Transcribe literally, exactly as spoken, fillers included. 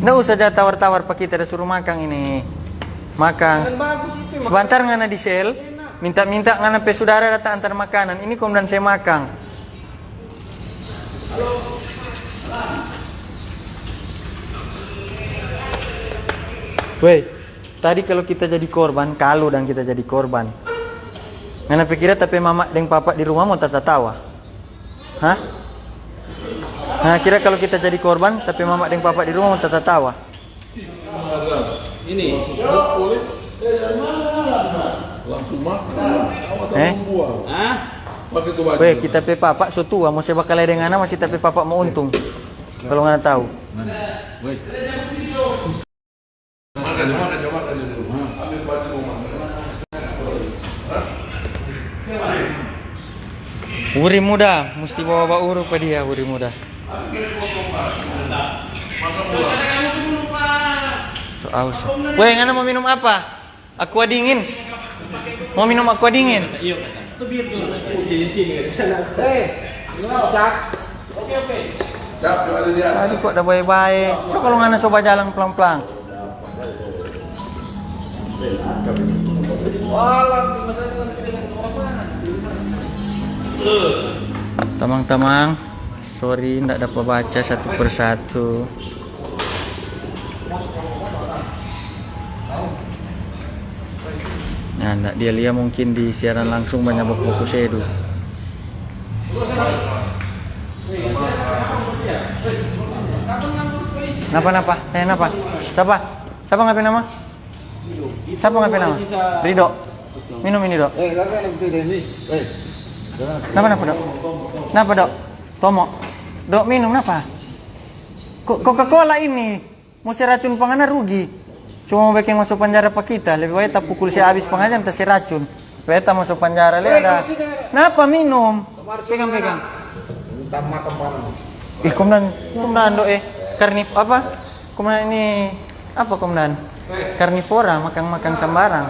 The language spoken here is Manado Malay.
Nda usah ja tawar-tawar pa kita, da suru makang ini. Makang. Sebentar ngana di sel, minta-minta ngana pe sudara datang antar makanan. Ini komandan se makang. Weh, tadi kalau kita jadi korban, kalau dang kita jadi korban, ngana pe kira ta pe mama deng papa di rumah mo tatatawa? Hah? Nah, kira kalau kita jadi korban, ta pe mama deng papa di rumah mo tatatawa? Ini. Langsung makan. Tawa, tawa. Eh? Buang. Hah? Pakai tu baju. Weh, kita pe papa so tua, mo se bakalae deng ngana, masih ta pe papa mo untung. Kalau ngana tahu. Mana? Weh. Makan, makan, makan dulu. Ambil baju, makan. Wuri muda, musti bawa bauru pa dia, wuri muda. So aus. Weh, ngana mo minum apa? Aqua dingin. Mo minum aqua dingin? Tadi kok da bae-bae. So kalau ngana so bajalang plang-plang. Tamang-tamang, sorry, ndak dapa baca satu persatu. Nah, ndak dia lia mungkin di siaran langsung banyak baku-baku sedu. Napa, napa? Eh, napa? Sapa? Sapa ngana pe nama? Sapa ngana pe nama? Rido. Minum ini, Dok. Napa, napa, Dok? Napa, Dok? Tomo. Dok, minum napa? Ko-, Coca-Cola ini. Mo se racun pa ngana rugi. Cuma mo beking maso panjara pa kita. Lebe bae ta pukul se abis pengajaran, ta se racun. Bae ta maso panjara, le ada. Napa minum? Pegang, pegang. Ih, komandan, komandan do, eh. Karnif-, apa? Komandan ini, apa, komandan? Karnivora, makan-makan sambarang.